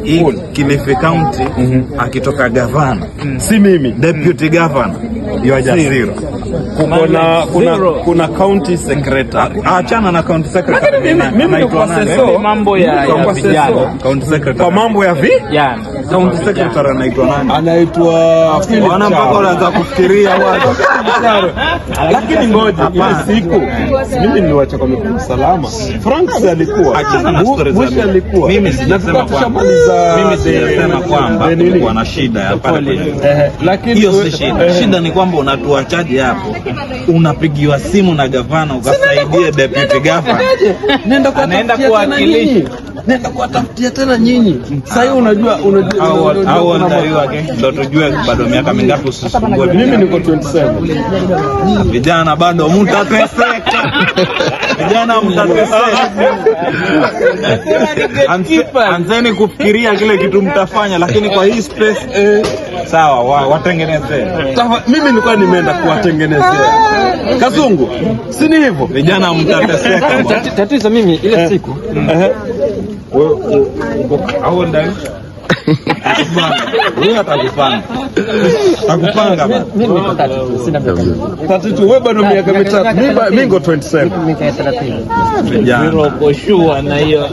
Hii Kilifi County akitoka gavana, Si mimi. Deputy governor, you are zero. Kuko na kuna county secretary. Achana na county secretary. Lakini mimi Anaitwa niko nani? seso. Mambo ya Kwa vijana. seso. County secretary. Kwa mambo ya vi Jana. County secretary anaitwa nani? Anaitwa Philip Wana mpaka Charo. unaanza kufikiria bwana. Lakini ngoja, ile siku mimi niliwacha kwa mikono salama. Frank alikuwa, Achana na stories za Bush mimi. alikuwa. Mimi Na sijasema tulikuwa kwamba tushamaliza mimi sijasema kwamba the nini. kulikuwa na shida ya pale kwenye Lakini hiyo si shida. Shida ni kwamba unatuachaje hapo? Unapigiwa simu na gavana ukasaidie deputy governor. Nenda Anaenda kuwatafutia tena kuwakilisha. nyinyi. Nenda kuwatafutia tena nyinyi. Sasa hivi unajua Au unajua au kuna old wake ndo tujue bado miaka mingapi usisumbue. Mimi niko 27. Vijana bado mtateseka. Vijana mtateseka. Anzeni kufikiria kile kitu mtafanya, lakini kwa hii space sawa, watengenezee Mimi nilikuwa nimeenda kuwatengenezea. Kazungu, si ni hivyo? Vijana mtateseka, bwana. Tatizo mimi ile siku Wewe how old are you? Huyu atakupanga. Atakupanga bana. Mimi niko 32, sina miaka mingi. 32, wewe bado miaka 3. Mimi niko 27. Miaka 30. Vijana. Uko sure na hiyo?